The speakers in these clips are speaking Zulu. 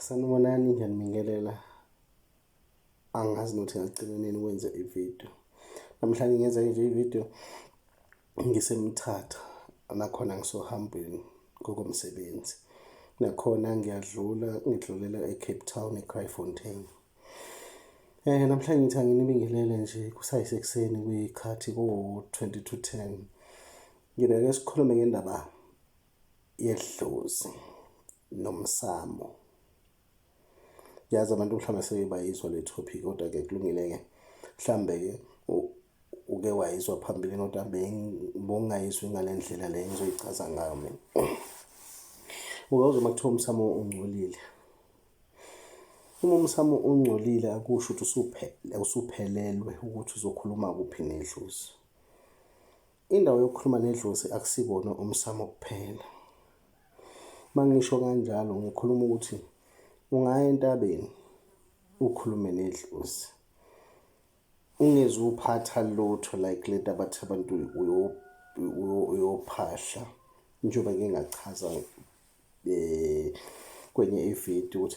Sanibonani, ngiyanibingelela. Angazi nokuthi ngagcina nini ukwenza ividiyo. Namhlanje ngenza nje ividiyo ngiseMthatha, nakhona ngisohambweni ngokomsebenzi. Nakhona ngiyadlula, ngidlulela e-Cape Town, e-Kraaifontein. Namhlanje ngithi anginibingelele nje kusayisekuseni kuyikhathi ku-twenty to ten. Ngike sikhulume ngendaba yedlozi nomsamo. Ngiyazi abantu mhlawumbe seke bayizwa le topic kodwa-ke kulungile-ke mhlawumbe-ke uke wayizwa phambilini kodwa bowungayizwi ngale ndlela le engizoyichaza ngayo mina. Uke uzwe uma kuthiwa umsamo ungcolile. Uma umsamo ungcolile akusho ukuthi usuphelelwe ukuthi uzokhuluma kuphi nedlozi. Indawo yokukhuluma nedlozi akusikona umsamo kuphela. Uma ngisho kanjalo ngikhuluma ukuthi ungaya entabeni ukhulume nedlozi. Ungezuphatha lutho like lento abathi abantu uyophahla njengoba ngike ngachaza kwenye ividiyo ukuthi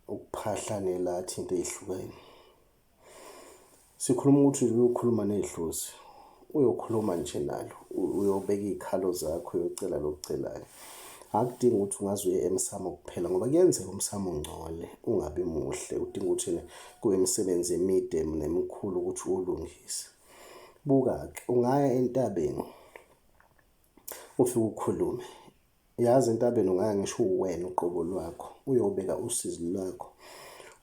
ukuphahla nelathi into ey'hlukene. Sikhuluma ukuthi uyokhuluma nedlozi, uyokhuluma nje nalo, uyobeka iy'khalo zakho, uyocela lokhu okucelayo. Akudingi ukuthi ungaze uye emsamo kuphela ngoba kuyenzeka umsamo ungcole, ungabi muhle, udinga ukuthi ena kube imisebenzi emide nemikhulu ukuthi uwulungise. Buka-ke, ungaya entabeni ufike ukhulume. Yazi entabeni ungaya ngisho uwena uqobo lwakho uyobeka usizi lwakho.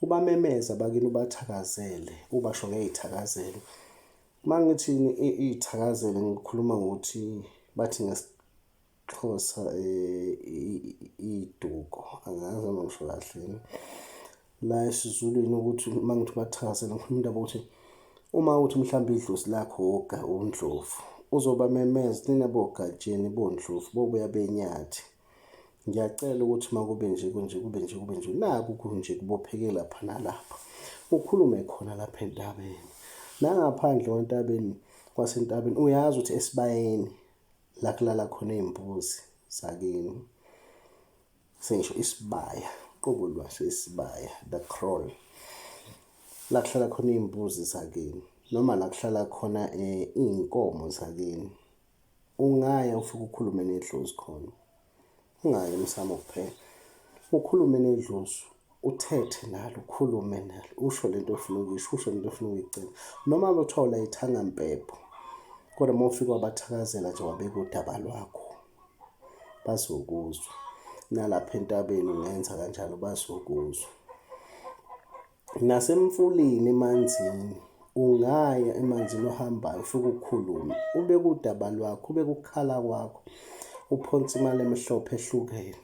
Ubamemeze abakini ubathakazele, ubasho ngey'thakazelo. Uma ngithi iy'thakazelo ngikhuluma ngokuthi bathi ngesiXhosa iy'duko, angazi noma ngisho kahle yini. La esiZulwini ukuthi uma ngithi ubathakazele ngikhuluma indaba yokuthi uma uthi mhlawumbe idlozi lakho woga uNdlovu uzobamemeza nina boGatsheni boNdlovu bobuya benyathi ngiyacela ukuthi uma kube nje kunje kube nje kube nje naku kunje kubopheke lapha nalapha ukhulume khona lapha entabeni nangaphandle kwentabeni kwasentabeni uyazi ukuthi esibayeni la kulala khona iy'mbuzi zakini Sengisho isibaya, uqobo lwaso isibaya, the kraal. La kuhlala khona iy'mbuzi zakini noma la kuhlala khona iy'nkomo zakini. Ungaya ufike ukhulume nedlozi khona. Ungayi emsamo kuphela. Ukhulume nedlozi, uthethe nalo, ukhulume nalo, usho lento ofuna ukuyisho, usho lento ofuna ukuyicela. Noma kuthiwa ulayithanga mpepho, kodwa uma ufike wabathakazela nje wabeka udaba lwakho. Bazokuzwa. Nalapha entabeni ungenza kanjalo bazokuzwa. Nasemfuleni emanzini ungaya emanzini ohambayo ufike ukhulume ubeke udaba lwakho ubeke ukukhala kwakho uphonse imali emhlophe ehlukene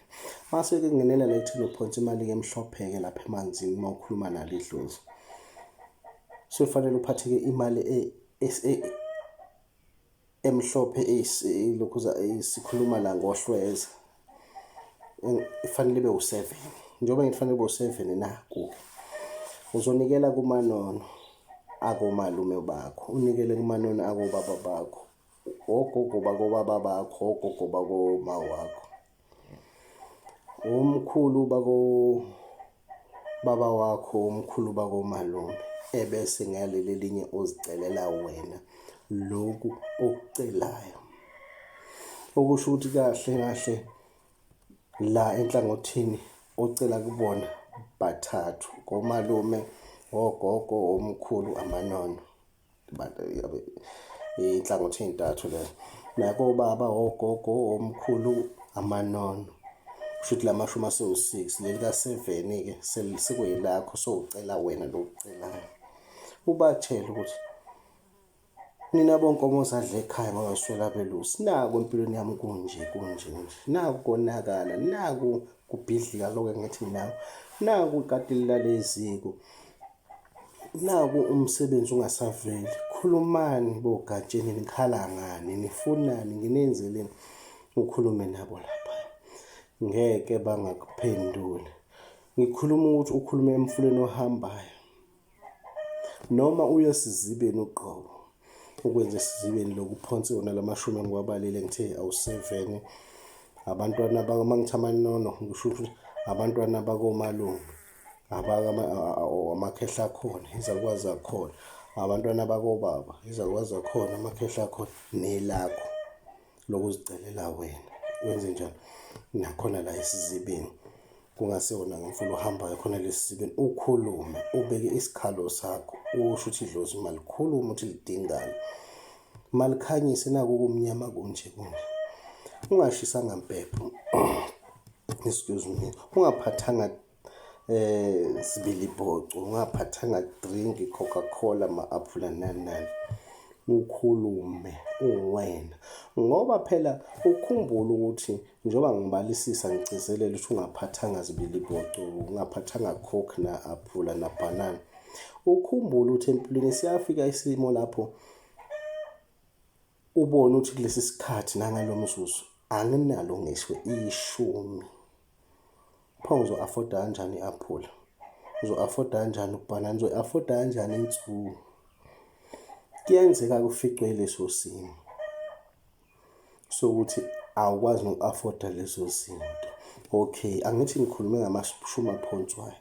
mase ke kungenela la ekutheni uphonse imali-ke emhlophe-ke lapha emanzini uma ukhuluma nalo idlozi sofanele uphatheke imali e, e, e, emhlophe ilokhuza sikhuluma la ngohlweza ifanele ibe u-seven njengoba ngithi fanele ibe u-seven naku uzonikela kumanono akomalume bakho unikele kumanono akobaba bakho ogogo bakobaba bakho ogogo bakoma wakho Umkhulu bako baba wakho, umkhulu bakomalume, ebese ngaleli elinye uzicelela wena lokhu okucelayo. Okusho ukuthi kahle kahle la enhlangothini ocela kubona bathathu, komalume, ogogo, omkhulu, amanono. Iy'nhlangothi ey'ntathu lezo. Nakobaba, ogogo, omkhulu, amanono. Kushuthi la mashumi asewu-six, leli ka-seven-ke sekuyilakho sowucela wena lo okucelayo. Ubatshele ukuthi nina bonkomo zadla ekhaya ngoba ngiswele abelusi. Naku empilweni yami kunje kunje nje. Naku konakala, naku kubhidlika lokho engithi naku. Naku ikati lilala eziko. Naku umsebenzi ungasaveli. Khulumani boGatsheni nikhala ngani, nifunani, nginenzeleni? Ukhulume nabo lapha. Ngeke bangakuphenduli. Ngikhuluma ukuthi ukhulume emfuleni ohambayo noma uye esizibeni uqobo ukwenza esizibeni lokhu uphonse wona lamashumi engiwabalile ngithe awu-seven abantwana uma ngithi amanono ngisho ukuthi Abantwana bakomalume, amakhehla akhona, izalukwazi zakhona, abantwana bakobaba, izalukwazi zakhona, amakhehla akhona, nelakho lokuzicelela wena. Wenzenjani? Nakhona la esizibeni kungasewona ngomfula ohambayo khona lesizibeni ukhulume ubeke isikhalo sakho usho ukuthi idlozi malikhulume ukuthi lidingani malikhanyise naku kumnyama kunje kunje ungashisanga mpepho excuse me ungaphathanga sibilibhoco ungaphathanga drink Coca-Cola ma-aphula nani nani ukhulume uwena ngoba phela ukhumbule ukuthi njengoba ngibalisisa ngigcizelela ukuthi ungaphathanga zibilibhoco ungaphathanga coke na aphula na banana ukhumbule ukuthi empilweni siyafika isimo lapho ubone ukuthi kulesi sikhathi nangalo mzuzu anginalo ngisho ishumi pho ngizo-afforda kanjani i-aphula ngizo-afforda kanjani ubhanana ngizo-afforda kanjani insuku kuyenzeka kuficwe leso simo sokuthi awukwazi noku-afforda lezo zinto okay angithi ngikhulume ngamashumi aphonswayo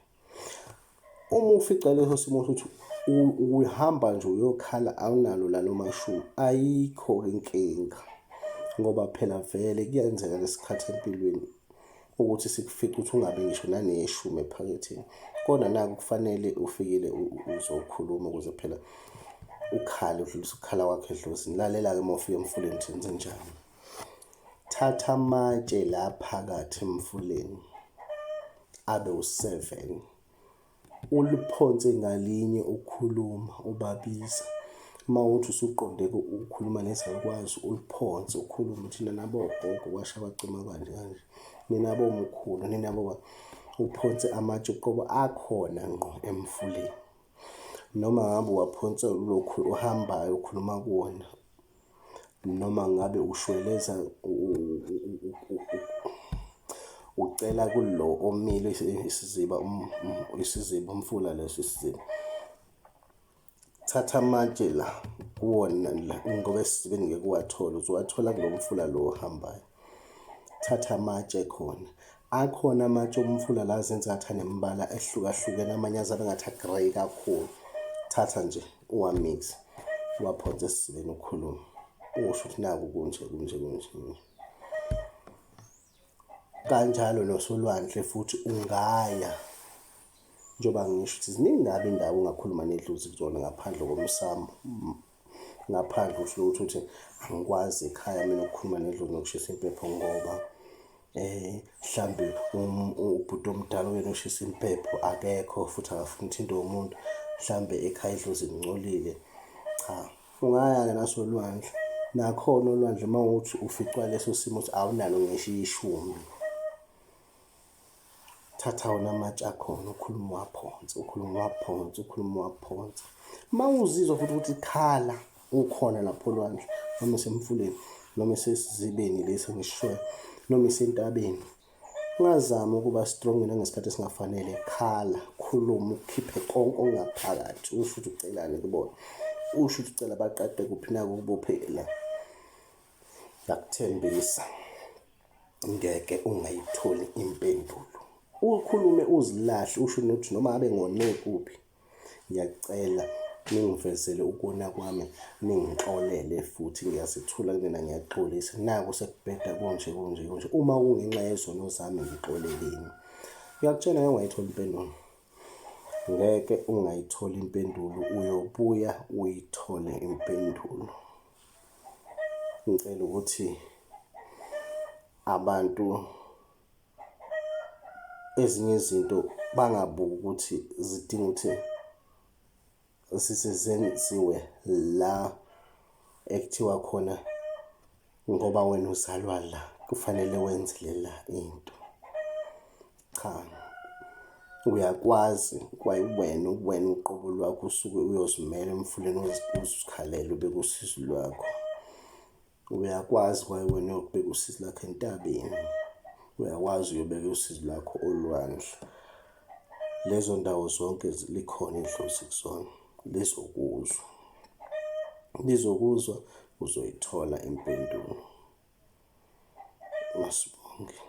Uma ufica leso simo sokuthi uhamba nje uyokhala awunalo lalo mashumi, ayikho-ke inkinga ngoba phela vele kuyenzeka lesikhathi empilweni ukuthi sikufice ukuthi ungabi ngisho naneshumi ephaketheni. Kodwa naku kufanele ufikile uzokhuluma ukuze phela ukhale udlulise ukukhala kwakho edlozini. Lalela-ke uma ufika emfuleni ukuthi enzenjani. Thatha amatshe la phakathi emfuleni. Abe u-seven. Uliphonse ngalinye ukhuluma ubabiza. Uma uthi usuqonde ukukhuluma nezalukwazi uliphonse ukhulume uthi nina bogogo kwasha kwacima kanje kanje. Nina bomkhulu, nina boba uphonse amatshe uqobo akhona ngqo emfuleni. Noma ngabe uwaphonse ulokhu uhambayo ukhuluma kuwona noma ngabe ushweleza ucela kulo omile isiziba isiziba umfula leso isiziba. Thatha amatshe la kuwona la ngoba esizibeni ngeke uwathole uzowathola kulo mfula lo ohambayo. Thatha amatshe khona. Akhona amatshe omfula la azenza ngathi anemibala ehlukahlukene amanye azabe ngathi a-grey kakhulu. Thatha nje uwa-mix uwaphonse esizibeni ukhulume usho ukuthi naku kunje kunje kunje. Kanjalo nosolwandle futhi ungaya njengoba ngisho ukuthi ziningi kabi indawo ongakhuluma nedlozi kuzona ngaphandle komsamo ngaphandle usho ukuthi uthi angikwazi ekhaya mina ukukhuluma nedlozi nokushisa impepho ngoba mhlambe ubhuti omdala uyena oshisa impepho akekho futhi akafuni ukuthinta umuntu mhlambe ekhaya idlozi lingcolile. Cha, ungaya-ke nasolwandle nakhona olwandle uma kuwukuthi uficwa leso simo ukuthi awunalo ngisho ishumi. Thatha wona amatshe akhona ukhulume uwaphonse, ukhulume uwaphonse, ukhulume uwaphonse. Uma uzizwa futhi ukuthi khala ukhona lapho olwandle noma isemfuleni noma isesizibeni lesi engisishoyo noma isentabeni, ungazami ukuba strong nangesikhathi esingafanele. Khala, khuluma, ukhiphe konke okungaphakathi, usho ukuthi ucelani kubona, usho ukuthi ucela baqede kuphi naku ukubophe la. Ngiyakuthembisa. Ngeke ungayitholi impendulo. Ukhulume uzilahle usho nokuthi noma ngabe ngone kuphi ngiyacela ningivezele ukona kwami ningixolele futhi ngiyazithula kunina ngiyaxolisa naku sekubheda kunje kunje kunje uma kungenxa yezono zami ngixoleleni. Ngiyakutshela ngeke ungayitholi impendulo. Ngeke ungayitholi impendulo uyobuya uyithole impendulo. Ngicela ukuthi abantu ezinye izinto bangabuki ukuthi zidinga ukuthi zenziwe la ekuthiwa khona ngoba wena uzalwa la kufanele wenzele la into. Cha, uyakwazi kwayiwena uwena uqobo lwakho usuke uyozimela emfuleni uzikhalele ubeke usizi lwakho. Uyakwazi kwayiwena uyokubeka usizi lwakho entabeni. Uyakwazi uyobeka usizi lwakho olwandle. Lezo ndawo zonke likhona idlozi kuzona, lizokuzwa. Lizokuzwa, uzoyithola impendulo. Masibonge.